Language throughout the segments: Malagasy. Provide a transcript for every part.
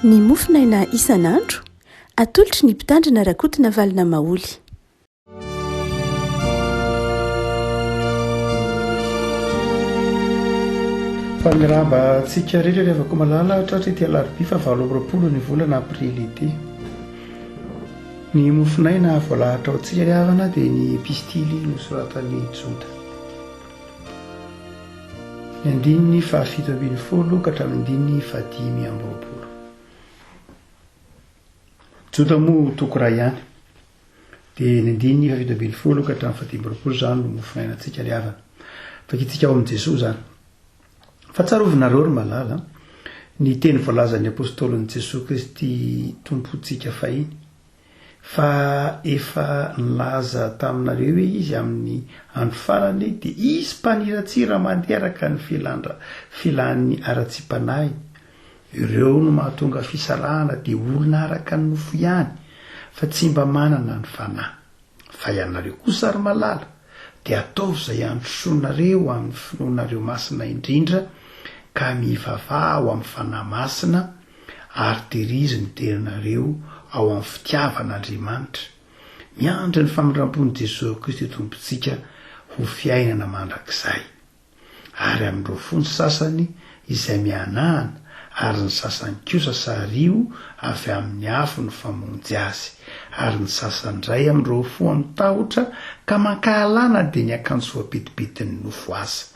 Ny mofonaina isan'andro, atolotry ny Mpitandrina Rakotonavalona Maholy. Fa mirahaba antsika rehetra ry havako malala tratra ity alarobia faha 28 ny volana aprily ity. Ny mofonaina voalahatra ho antsika ry havana dia ny epistily nosoratan'i Joda. Ny andininy faha-17 ka hatramin'ny andininy faha-25. Joda moa toko iray ihany. Dia ny andininy faha-17 ka hatramin'ny faha-25 izany no mofonainantsika ry havana. Vakintsika ao amin'i Jesoa izany. Fa tsarovinareo ry malala, ny teny voalazan'ny apostolin'i Jesoa Kristy Tompontsika fahiny, Fa efa nilaza taminareo hoe izy amin'ny andro farany dia hisy mpaniratsira mandeha araka ny filandra filan'ny haratsiam-panahiny. Ireo no mahatonga fisarahana dia olona araka ny nofo ihany fa tsy mba manana ny fanahy. Fa ianareo kosa ry malala dia ataovy izay handrosoanareo amin'ny finoanareo masina indrindra ka mivavaha ao amin'ny Fanahy Masina ary terizo ny tenanareo ao amin'ny fitiavan'Andriamanitra, miandry ny famindram-pon'i Jesoa Kristy Tompontsika ho fiainana mandrakizay. Ary amin'ireo fo ny sasany izay mihanahana, ary ny sasany kosa sariho avy amin'ny afo ny famonjy azy, ary ny sasany indray amin'ireo fo amin'ny tahotra ka mankahalana dia ny akanjo voapetipetin'ny nofo aza.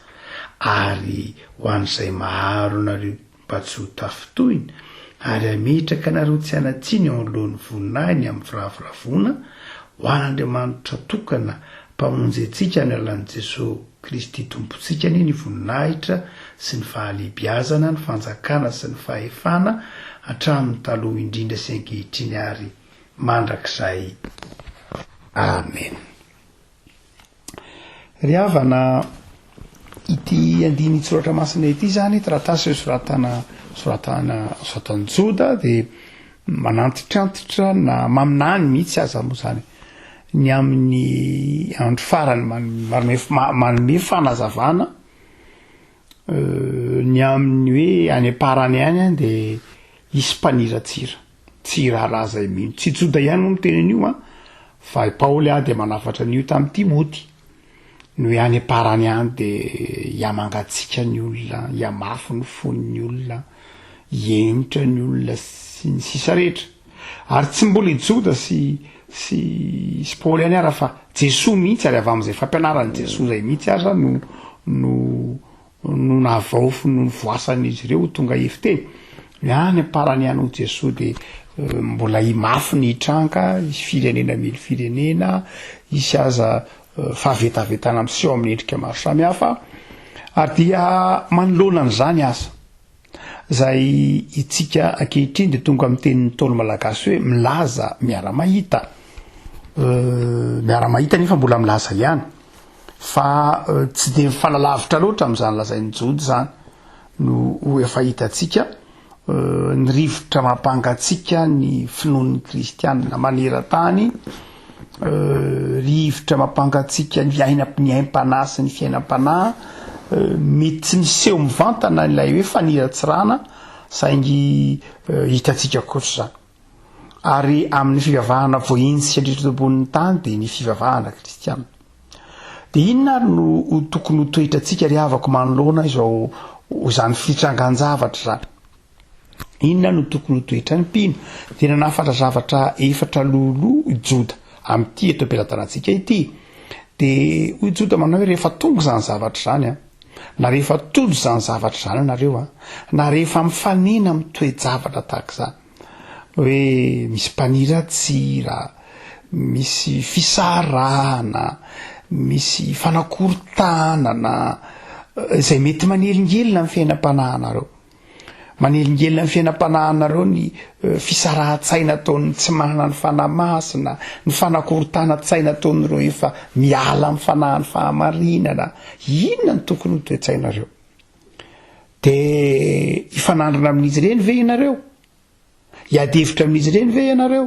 Ary ho an'izay maharo anareo mba tsy ho tafintohina, ary hametraka anareo tsy hanan-tsiny eo anoloan'ny voninahiny amin'ny firavoravoana, ho an'Andriamanitra tokana, Mpamonjy antsika amin'ny alalan'i Jesoa Kristy Tompontsika anie ny voninahitra sy ny fahalehibiazana, ny fanjakana sy ny fahefana, hatramin'ny taloha indrindra sy ankehitriny ary mandrakizay. Amena. Ry havana, ity andinin-tsoratra masina ity izany, taratasy soratana soratana soratan'i Joda dia manantitrantitra na maminany mihitsy aza moa izany ny amin'ny andro farany, manome manome fanazavana ny amin'ny hoe any am-parany any dia hisy mpaniratsira. Tsy hiraharaha izay mino. Tsy Joda ihany moa miteny an'io an, fa i Paoly dia manafatra an'io tamin'i Timoty. Ny hoe any am-parany any dia hihamangatsiaka ny olona, hihamafy ny fon'ny olona, hihemotra ny olona sy ny sisa rehetra. Ary tsy mbola i Joda sy sy sy Paoly ihany ara fa Jesoa mihitsy ary avy amin'izay fampianaran'i Jesoa izay mihitsy aza no no no navaofy no nivoasan'izy ireo ho tonga hevi-teny. Ny any am-parany ihany hoy Jesoa dia mbola himafy ny hitranga, hisy firenena mily firenena, hisy aza fahavetavetana miseho amin'ny endrika maro samihafa. Ary dia manoloana an'izany aza, izay itsika ankehitriny dia tonga amin'ny tenin'ny Ntaolo malagasy hoe milaza miara-mahita. Miara-mahita nefa mbola milaza ihany. Fa tsy dia mifanalavitra loatra amin'izany lazain'i Jody izany no ho efa hitantsika ny rivotra mampangatsiaka ny finoan'ny kristianina maneran-tany, rivotra mampangatsiaka ny aina ny aim-panahy sy ny fiainam-panahy, mety tsy miseho mivantana ilay hoe faniratsirana saingy hitantsika kosa izany. Ary amin'ny fivavahana voahenjika indrindra eto ambonin'ny tany dia ny fivavahana kristiana. Dia inona ary no ho tokony ho toetrantsika ry havako manoloana izao izany fitrangan-javatra izany? Inona no tokony ho toetran'ny mpino? Dia nanafatra zavatra efatra lohaloha i Joda amin'ity eto am-pelatanantsika ity. Dia hoy Joda manao hoe rehefa tonga izany zavatra izany an, na rehefa tojo izany zavatra izany ianareo an, na rehefa mifanena amin'ny toe-javatra tahaka izany, hoe misy mpaniratsira, misy fisarahana, misy fanakorontanana, izay mety manelingelina ny fiainam-panahinareo. Manelingelina ny fiainam-panahinareo ny fisarahan-tsaina ataon'ny tsy manana ny Fanahy Masina, ny fanakorontanan-tsaina ataon'ireo efa miala amin'ny fanahin'ny fahamarinana. Inona no tokony ho toe-tsainareo? Dia hifanandrina amin'izy ireny ve ianareo? Hiady hevitra amin'izy ireny ve ianareo?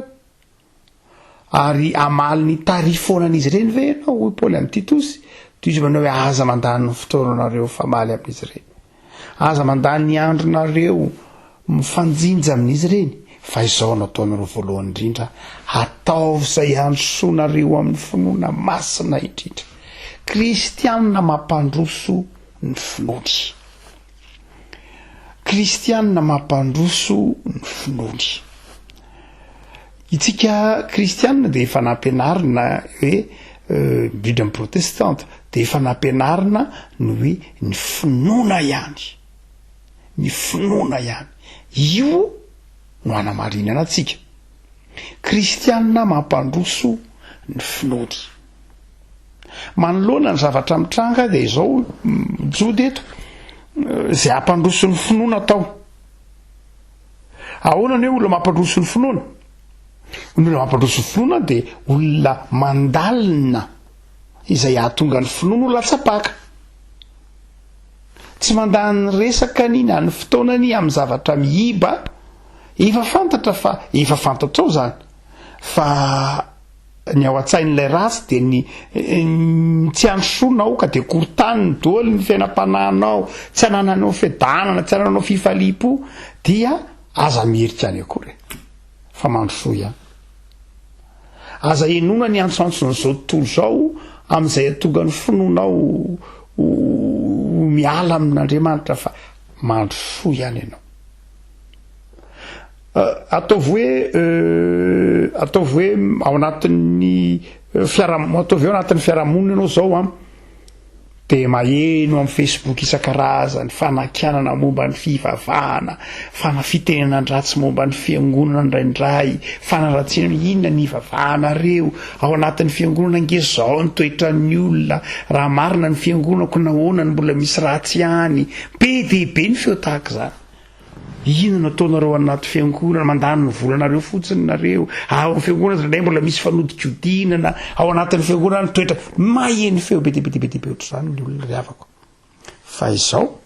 Ary hamaly ny tary foanan'izy ireny ve ianao? Hoy Paoly amin'i Titosy. Toy izy manao hoe aza mandany ny fotoananareo famaly amin'izy ireny. Aza mandany ny andronareo. mifanjinja amin'izy ireny, fa izao no ataonareo voalohany indrindra, ataovy izay handrosoanareo amin'ny finoana masina indrindra. Kristianina mampandroso ny finoany. Kristianina mampandroso ny finoany. Itsika kristianina dia efa nampianarina hoe indrindra ny protestanta dia efa nampianarina ny hoe ny finoana ihany. Ny finoana ihany. Io no anamarinana antsika. Kristianina mampandroso ny finoany. Manoloana ny zavatra mitranga dia izao Joda eto, izay hampandroso ny finoana atao. Ahoana ny hoe olona mampandroso ny finoana? Ny olona mampandroso ny finoana dia olona mandalina izay hahatonga ny finoana ho latsa-paka. Tsy mandany ny resakany na ny fotoanany amin'ny zavatra miiba, efa fantatra fa efa fantatrao izany fa Ny ao an-tsain'ilay ratsy dia ny ny tsy handrosoanao ka dia korontaniny daholo ny fiainam-panahinao, tsy anananao fiadanana, tsy anananao fifaliam-po, dia aza miherika any akory e, fa mandrosoa ihany. Aza henoina ny antsoantson'izao tontolo izao amin'izay hahatonga ny finoanao ho miala amin'Andriamanitra fa mandrosoa ihany ianao. Ataovy hoe ataovy hoe ao anatin'ny fiara- ataovy hoe ao anatin'ny fiarahamonina ianao zao an, de maheno amin'ny Facebook isan-karazany fanakianana momba ny fivavahana, fana- fitenenan-dratsy momba ny fiangonana indraindray, fanaratsiana hoe inona ny ivavahanareo, ao anatin'ny fiangonana ange zao ny toetran'ny olona, raha marina ny fiangonako nahoana no mbola misy ratsy ihany, be dia be ny feo tahaka izany. Inona no ataonareo anaty fiangonana? Mandany ny volanareo fotsiny nareo. Ao amin'ny fiangonana indraindray mbola misy fanodikodinana. Ao anatin'ny fiangonana ny toetra maheno feo be dia be dia be dia be ohatr'izany ny olona ry havako. Fa izao,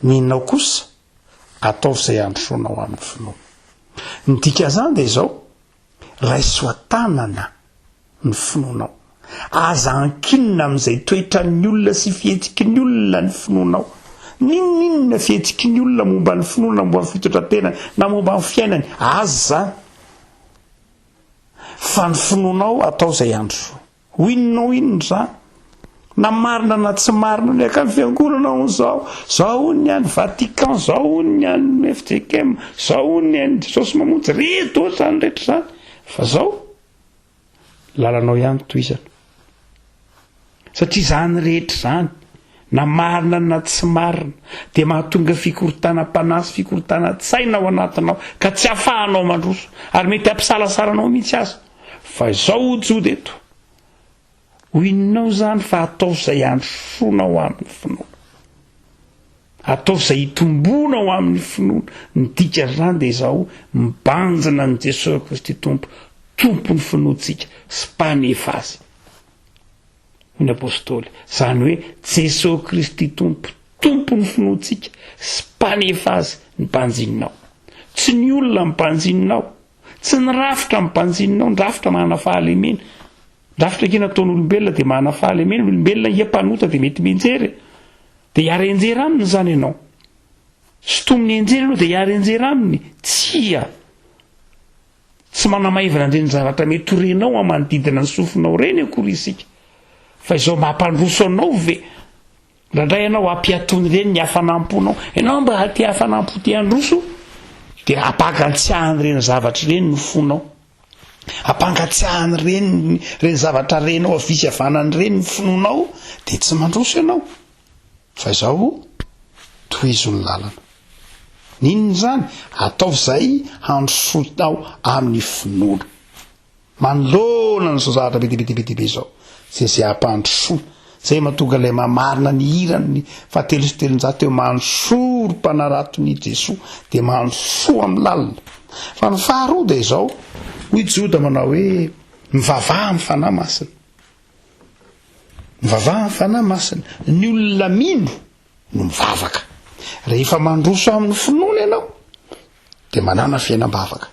ny anao kosa, ataovy izay handrosoanao amin'ny finoana. Ny dikan'izany dia izao, Raiso an-tanana ny finoanao. Aza ankinina amin'izay toetran'ny olona sy fihetsiky ny olona ny finoanao. N'inon'inona fihetsiky ny olona momba ny finoana na momba ny fitondran-tenany na momba ny fiainany, aza izany. Fa ny finoanao atao izay handrosoa. Ho inona ho inona izany? Na marina na tsy marina ny akany fiangonana hono zao, zao hono ny any Vatican, zao hono ny any FJKM, zao hono ny any Jesosy Mamonjy, re daholo izany rehetra izany. Fa zao, lalanao ihany tohizana. Satria izany rehetra izany, na marina na tsy marina, dia mahatonga fikorontanam-panahy sy fikorontanan-tsaina ao anatinao, ka tsy ahafahanao mandroso, ary mety hampisalasala anao mihitsy aza. Fa izao hoy Joda eto, Ho inonao izany fa ataovy izay handrosoanao amin'ny finoana. Ataovy izay hitomboanao amin'ny finoana. Ny dikan'izany dia izao, mibanjina an'i Jesoa Kristy Tompo, Tompon'ny finoantsika sy Mpanefa azy. Hoy ny Apostoly. Izany hoe Jesoa Kristy Tompo, Tompon'ny finoantsika sy Mpanefa azy ny banjininao. Tsy ny olona ny banjininao. Tsy ny rafitra no banjininao, ny rafitra manana fahalemena. Ny rafitra ange nataon'olombelona dia manana fahalemena, ny olombelona ange mpanota dia mety mianjera e. Dia hiara-hianjera aminy izany ianao. Sintominy hianjera ianao dia hiara-hianjera aminy. Tsia! Tsy manamaivana an'ireny zavatra mety ho renao amin'ny manodidina ny sofinao ireny akory isika. Fa izao mampandroso anao ve? Indraindray ianao ampiatony ireny ny hafanam-ponao. Ianao mba te hafanam-po te handroso, dia ampangatsiahan'ireny zavatra ireny ny fonao. Ampangatsiahan'ireny ireny zavatra renao havia sy havanana ireny ny finoanao, dia tsy mandroso ianao. Fa izao, tohizo ny lalana. N'inona izany? Ataovy izay handrosoanao amin'ny finoana. Manoloana an'izao zavatra be dia be dia be dia be izao, izay izay hampandrosoa, izay mahatonga ilay mamarina ny hirany fahatelo sy 300 eo mandrosoa ry mpanaraton' i Jesoa, dia mandrosoa amin'ny lalina. Fa ny faharoa dia izao, hoy Joda manao hoe, mivavaha amin'ny Fanahy Masina. Mivavaha amin'ny Fanahy Masina. Ny olona mino no mivavaka. Rehefa mandroso amin'ny finoana ianao, dia manana fiainam-bavaka.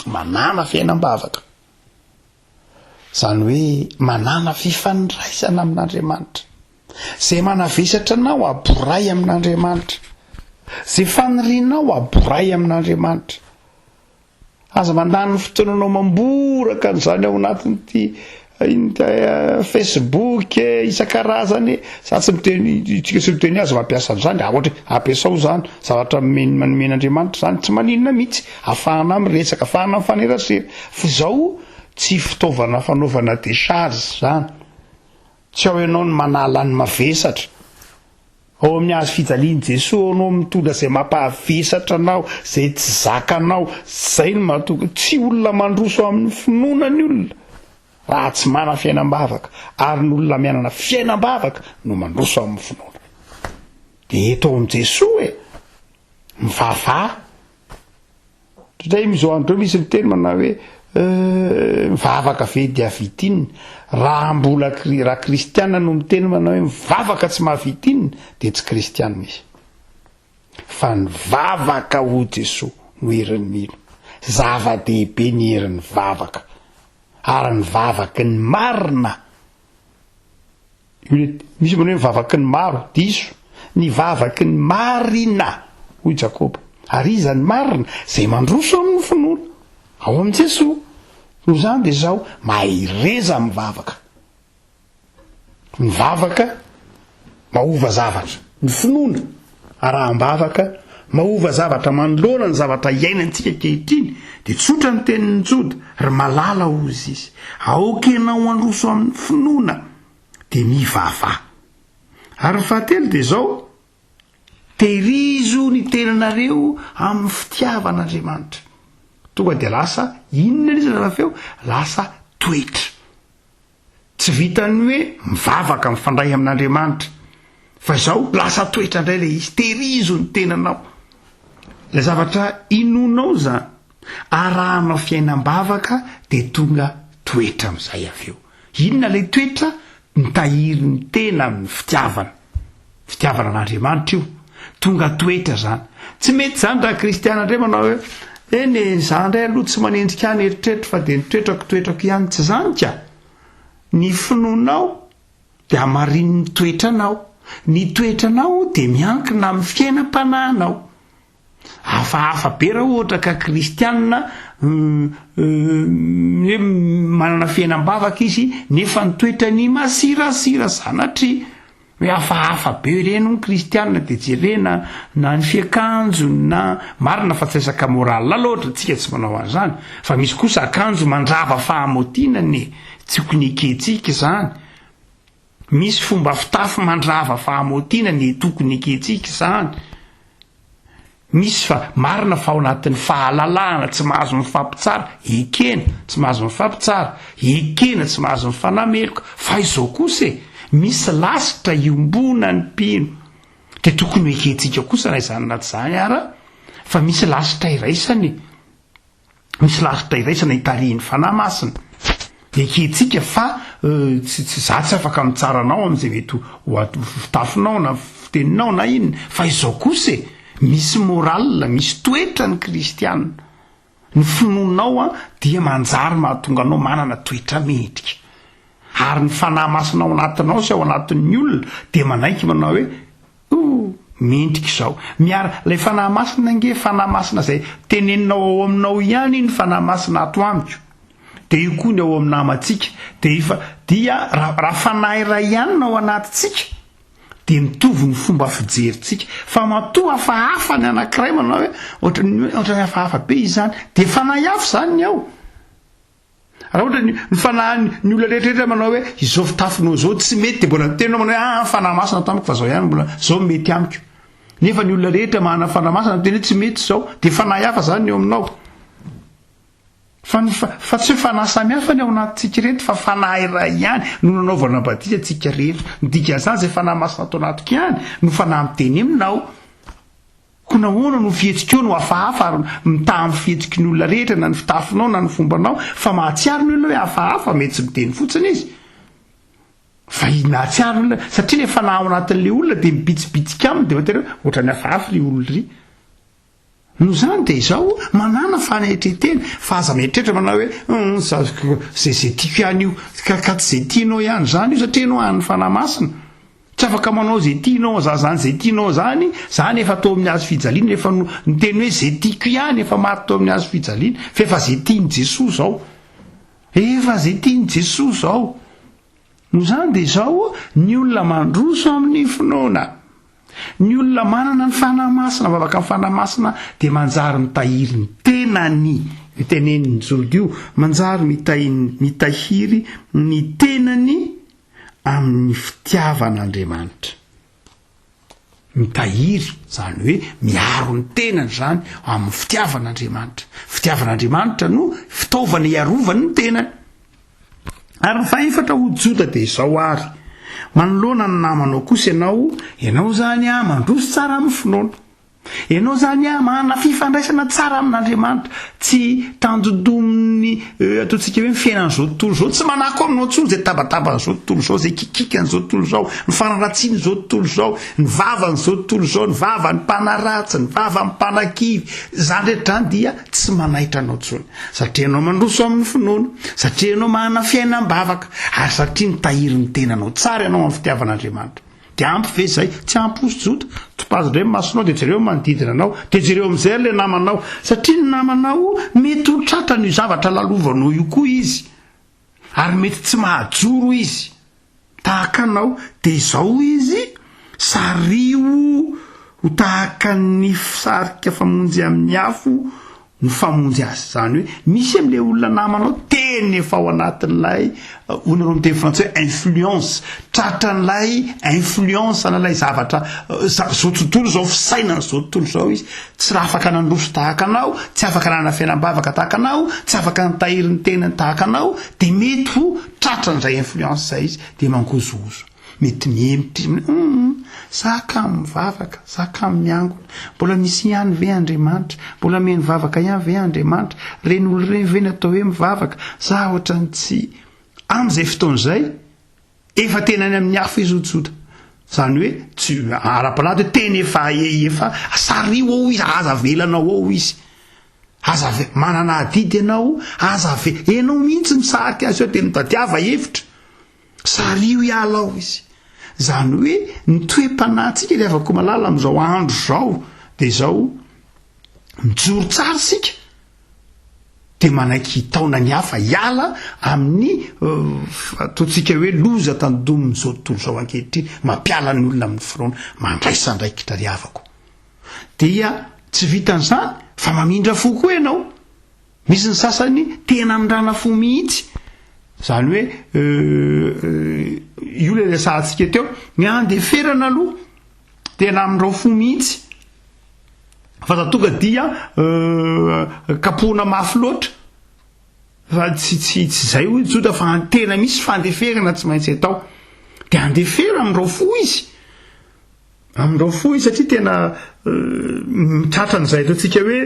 Manàna fiainam-bavaka. Izany hoe manàna fifandraisana amin'Andriamanitra. Izay manavesatra anao, aboray amin'Andriamanitra. Izay fanirianao aboray amin'Andriamanitra. Aza mandany ny fotoananao mamboraka an'izany ao anatin'ity Facebook e, isan-karazany e. Za tsy miteny, tsika tsy miteny aza mampiasa an'izany, raha ohatra hoe ampiasao izany, zavatra nomeny nomen'Andriamanitra izany, tsy maninona mihitsy, afahana miresaka, afahana mifanerasera. Fa izao tsy fitaovana fanaovana décharge izany. Tsy ao ianao no manala ny mavesatra. Ao amin'ny hazo fijalian'i Jesoa ao anao mitondra izay mampahavesatra anao, izay tsy zakanao, izay no mahatonga, tsy olona mandroso amin'ny finoana ny olona raha tsy manana fiainam-bavaka, ary ny olona mianana fiainam-bavaka no mandroso amin'ny finoana. Dia eto ao amin'i Jesoa e, mivavaha. Indraindray amin'izao andro izao misy miteny manao hoe mivavaka ve dia hahavita inona? Raha mbola raha kristiana no miteny manao hoe mivavaka tsy mahavita inona dia tsy kristiana izy. Fa ny vavaka hoy Jesoa no herin'ny mino. Zava-dehibe ny herin'ny vavaka. Ary ny vavaky ny marina Io le misy manao hoe ny vavaky ny maro, diso. Ny vavaky ny marina, hoy Jakoba. Ary iza ny marina? Izay mandroso amin'ny finoana, ao amin'i Jesoa. Noho izany dia izao, mahereza amin'ny vavaka. Ny vavaka mahova zavatra. Ny finoana araham-bavaka mahova zavatra manoloana ny zavatra iainantsika ankehitriny dia tsotra ny tenin'i Joda, ry malala hozy izy, aoka ianao handroso amin'ny finoana dia mivavaha. Ary ny fahatelo dia izao, tehirizo ny tenanareo amin'ny fitiavan'Andriamanitra. Tonga dia lasa inona ilay izy rehefa avy eo? Lasa toetra. Tsy vitan'ny hoe mivavaka mifandray amin'Andriamanitra fa izao lasa toetra indray ilay izy, tehirizo ny tenanao. Ilay zavatra inoanao izany, arahanao fiainam-bavaka dia tonga toetra amin'izay avy eo. Inona ilay toetra? Mitahiry ny tena amin'ny fitiavana. Fitiavana an'Andriamanitra io. Tonga toetra izany. Tsy mety izany raha kristiana indray manao hoe, eny e, izaho indray aloha tsy manendrika ahy ny eritreritro fa dia ny toetrako toetrako ihany. Tsy izany ka! Ny finoanao dia hamarinin'ny toetranao. Ny toetranao dia miankina amin'ny fiainam-panahinao. Hafahafa be raha ohatra ka kristianina hoe manana fiainam-bavaka izy nefa ny toetrany masirasira sanatria. Hoe hafahafa be ireny hono kristianina dia jerena na ny fiakanjony na, marina fa tsy resaka morale loatra tsika tsy manao an'izany fa misy kosa akanjo mandrava fahamotinana e, tsy tokony ekentsika izany. Misy fomba fitafy mandrava fahamotinana e, tokony ekentsika izany. Misy fa marina fa ao anatin'ny fahalalahana tsy mahazo mifampitsara, ekena, tsy mahazo mifampitsara, ekena tsy mahazo mifanameloka, fa izao kosa e, misy lasitra iombonan'ny mpino, dia tokony ho ekentsika kosa na izany na tsy izany ara, fa misy lasitra iraisana e. Misy lasitra iraisana itarihin'ny Fanahy Masina. Ekentsika fa tsy tsy za tsy afaka mitsara anao amin'izay mety ho fitafinao na fiteninao na inona, fa izao kosa e, misy morale, misy toetra ny kristiana. Ny finoanao an dia manjary mahatonga anao manana toetra mendrika. Ary ny Fanahy Masina ao anatinao sy ao anatin'ny olona dia manaiky manao hoe Ooh! Mendrika izao. Miara, ilay Fanahy Masina ange, Fanahy Masina izay teneninao ao aminao ihany iny Fanahy Masina ato amiko. Dia io koa ny ao amin'ny namantsika. Dia efa, dia raha, raha Fanahy iray ihany no ao anatintsika, dia mitovy ny fomba fijerintsika. Fa matoa hafahafa ny anankiray manao hoe, ohatran'ny hoe, ohatran'ny hafahafa be izany, dia Fanahy hafa izany ny ao. Raha ohatra ny ny fanahin'ny ny olona rehetra rehetra manao hoe izao fitafinao izao tsy mety dia mbola miteny manao hoe ah fanahy masina ato amiko fa zao ihany mbola zao mety amiko. Nefa ny olona rehetra manana fanahy masina miteny hoe tsy mety izao dia fanahy hafa zany ny eo aminao. Fa ny fa tsy hoe fanahy samy hafa ny ao anatintsika ireto fa fanahy iray ihany no nanaovana batisa antsika rehetra. Ny dikan'izany izay fanahy masina ato anatiko ihany no fanahy miteny aminao. Koa nahoana no fihetsikao no hafahafa ary mitaha amin'ny fihetsiky ny olona rehetra na ny fitafinao na ny fombanao fa mahatsiaro ny olona hoe hafahafa mety tsy miteny fotsiny izy fa mahatsiaro ny olona satria le fanahy ao anatin'le olona dia mibitsibitsika aminy dia voatery hoe ohatran'ny hafahafa ry olona ry noho izany dia izao manana fanetretena fa aza mieritreritra manao hoe hum za zay zay tiako ihany io ka ka tsy zay tianao ihany izany io satria ianao an'ny fanahy masina. Tsy afaka manao izay tianao za zany izay tianao zany, zany efa tao amin'ny hazo fijaliana, efa no, niteny hoe izay tiako ihany efa maty tao amin'ny hazo fijaliana, fa efa izay tian'i Jesoa zao. Efa izay tian'i Jesoa zao. Noho izany dia izao, ny olona mandroso amin'ny finoana, ny olona manana ny Fanahy Masina, mivavaka amin'ny Fanahy Masina dia manjary mitahiry ny tenany, io tenenin'i Joda io, manjary mitahiry ny tenany amin'ny fitiavan'Andriamanitra. Mitahiry, izany hoe miaro ny tenany izany amin'ny fitiavan'Andriamanitra. Fitiavan'Andriamanitra no fitaovana hiarovany ny tenany. Ary ny fahefatra ho Joda dia izao ary, manoloana ny namanao kosa ianao, ianao izany mandroso tsara amin'ny finoana. Ianao izany an, manana fifandraisana tsara amin'Andriamanitra, tsy tandindomin'ny ataontsika hoe ny fiainan'izao tontolo izao, tsy manako aminao intsony izay tabataban'izao tontolo izao, izay kikikan'izao tontolo izao, ny fanaratsian'izao tontolo izao, ny vavan'izao tontolo izao, ny vavan'ny mpanaratsy, ny vavan'ny mpanakivy, izany rehetra izany dia tsy manaitra anao intsony. Satria ianao mandroso amin'ny finoana, satria ianao manana fiainam-bavaka, ary satria mitahiry ny tenanao tsara ianao amin'ny fitiavan'Andriamanitra. Dia ampy ve izay? Tsy ampy hozy Joda. Topazo indray ny masonao dia jereo ny manodidina anao. Dia jereo amin'izay ary ilay namanao. Satria ny namanao mety ho tratran'io zavatra lalovanao io koa izy. Ary mety tsy mahajoro izy. Tahaka anao. Dia izao izy, sariho ho tahaka ny sarika famonjy amin'ny afo ny famonjy azy. Izany hoe misy amin'ilay olona namanao tena efa ao anatin'ilay, hoy nareo miteny frantsay hoe influence, tratran'ilay influence an'ilay zavatra zao tontolo izao, fisainan'izao tontolo izao izy, tsy raha afaka nandroso tahaka anao, tsy afaka nanana fiainam-bavaka tahaka anao, tsy afaka nitahiry ny tenany tahaka anao, dia mety ho tratran'izay influence izay izy, dia mangozohozo. Mety mihemotra izy, humm, za kamo mivavaka, za kamo miangona, mbola misy ihany ve Andriamanitra, mbola mihaino vavaka ihany ve Andriamanitra, reny olona ireny ve ny atao hoe mivavaka, za ohatran'ny tsy, amin'izay fotoana izay, efa tena any amin'ny hafa izy hoy Joda, izany hoe tsy, ara-panahy hoe tena efa, efa, sariho ao izy, aza avelanao ao izy, aza ave, manana adidy ianao, aza ave, ianao mihitsy misarika azy eo dia mitadiava hevitra. Sariho hiala ao izy. Izany hoe ny toe-panahintsika ry havako malala amin'izao andro izao dia izao, mijoro tsara isika dia manaiky hitaona ny hafa hiala amin'ny ataontsika hoe loza tandomin'izao tontolo izao ankehitriny, mampiala ny olona amin'ny finoana. Mandraisa andraikitra ry havako. Dia tsy vitan'izany fa mamindra fo koa ianao. Misy ny sasany tena amindrana fo mihitsy, izany hoe io ilay resahantsika teo, ny andeferana aloha tena amindrao fo mihitsy fa za tonga dia kapohina mafy loatra fa tsy tsy tsy zay hoy Joda fa tena misy fandeferana tsy maintsy atao, de andefera amindrao fo izy. Amindrao fo izy satria tena tratran'izay ataontsika hoe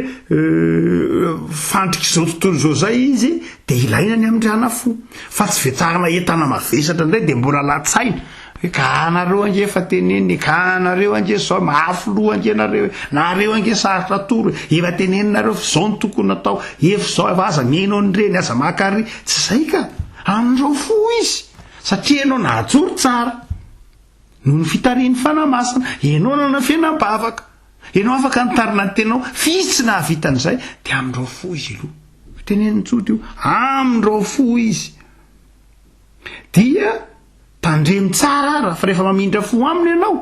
fandrik'izao tontolo izao izay izy dia ilaina ny hamindrana fo fa tsy vetsarana entana mavesatra indray dia mbola latsaina hoe ka anareo ange efa tenenina e, ka anareo ange izao mafy loha ange nareo e, nareo ange sarotra atoro e, efa teneninareo fa izao no tokony atao, efa izao, efa aza mihaino an'ireny, aza maka ary, tsy izay ka, amindrao fo izy satria ianao nahajoro tsara. Noho ny fitarihin'ny Fanahy Masina, ianao nanana fiainam-bavaka, ianao afaka nitarina ny tenanao, fa izy tsy nahavita an'izay, dia amindrao fo izy aloha. Tenenin'i Joda io, amindrao fo izy. Dia tandremo tsara ara, fa rehefa mamindra fo aminy ianao,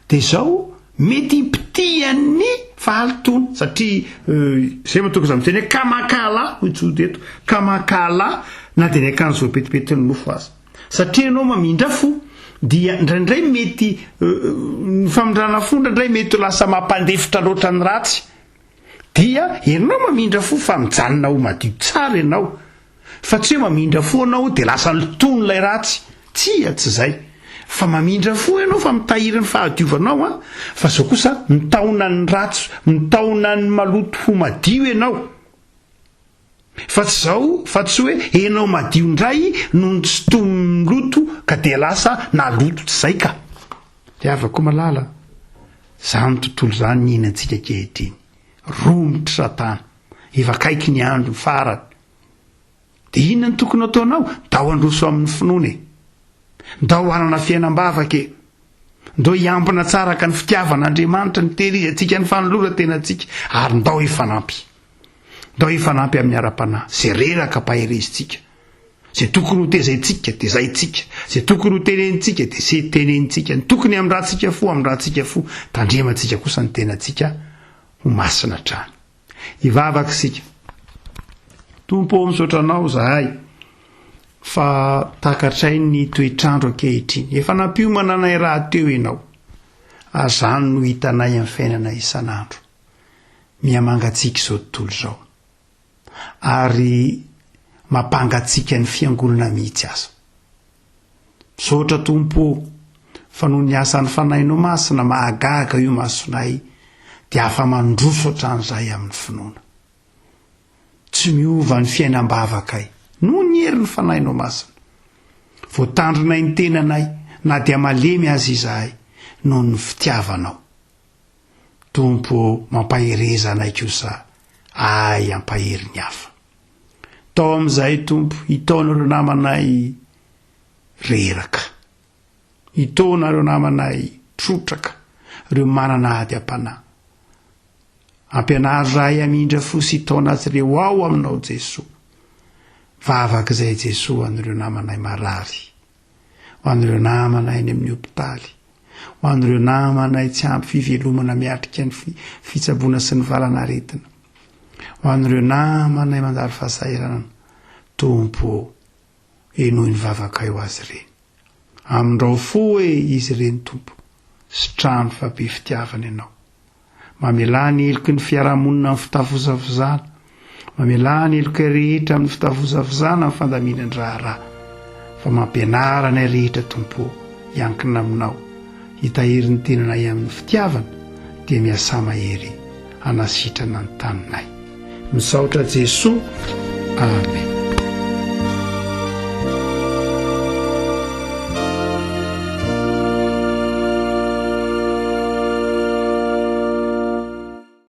dia izao, mety hipitihan'ny fahalotoana, satria izay mahatonga izaho miteny hoe ka mankahala, hoy Joda eto, ka mankahala na dia ny akanjo voapetipetin'ny nofo aza. Satria ianao mamindra fo dia indraindray mety ny famindrana fo indraindray mety ho lasa mampandefitra loatra ny ratsy. Dia ianao mamindra fo fa mijanona ho madio tsara ianao. Fa tsy hoe mamindra fo ianao dia lasa lotoiny ilay ratsy. Tsia, tsy izay. Fa mamindra fo ianao fa mitahiry ny fahadiovanao an. Fa izao kosa mitaona ny ratsy, mitaona ny maloto ho madio ianao. Fa tsy zao fa tsy hoe enao madio ndray no nitsintomin'ny loto ka dia lasa naloto tsy zay ka. Ry havako malala, zany tontolo zany ny iainantsika ankehitriny. Romotr'i satana. Efa akaiky ny andro farany. Dia inona no tokony ataonao? Ndao handroso amin'ny finoana e. Ndao hanana fiainam-bavaka e. Ndao hiambina tsara ka ny fitiavan'Andriamanitra nitehirizantsika ny fanoloran-tenantsika ary ndao hifanampy. Ndao hifanampy amin'ny ara-panahy. Izay reraka ampaherezintsika. Izay tokony ho tezaintsika, tezaintsika. Izay tokony ho tenenintsika, dia se tenenintsika. Ny tokony hamindrantsika fo, hamindrantsika fo. Tandremantsika kosa ny tenantsika ho masina hatrany. Hivavaka isika. Tompo ô, misaotra Anao izahay fa takatray ny toetr'andro ankehitriny. Efa nampiomana anay rahateo Ianao, ary izany no hitanay amin'ny fiainana isan'andro. Mihamangatsiaka izao tontolo izao, ary mampangatsiaka ny fiangonana mihitsy aza. Misaotra Tompo o, fa noho ny asan'ny Fanahinao Masina mahagaga io masonay dia afa-mandroso hatrany izahay amin'ny finoana. Tsy miova ny fiainam-bavakay noho ny herin'ny Fanahinao Masina. Voatandrinay ny tenanay na dia malemy aza izahay noho ny fitiavanao. Tompo o, mampahereza anay kosa ahay hampahery ny hafa. Tao amin'izay Tompo, hitaona ireo namanay reraka. Hitaona ireo namanay trotraka, ireo manana ady am-panahy. Ampianaro izahay hamindra fo sy hitaona azy ireo ao aminao Jesoa. Vavaka izay Jesoa ho an'ireo namanay marary, ho an'ireo namanay any amin'ny hopitaly, ho an'ireo namanay tsy ampy fivelomana miatrika ny fitsaboana sy ny valanaretina, ho an'ireo namanay mandalo fahasahiranana. Tompo ô, henoy ny vavakay ho azy ireny. Amindrao fo e izy ireny Tompo, sitrano fa be fitiavana Ianao. Mamelà ny heloky ny fiarahamonina amin'ny fitavozavozana. Mamelà ny heloka rehetra amin'ny fitavozavozana amin'ny fandaminan-draharaha. Fa mampianara anay rehetra Tompo ô, hiankina Aminao, hitahiry ny tenanay amin'ny fitiavana, dia miasà mahery hanasitrana ny taninay. Misaotra Jesoa. Amen.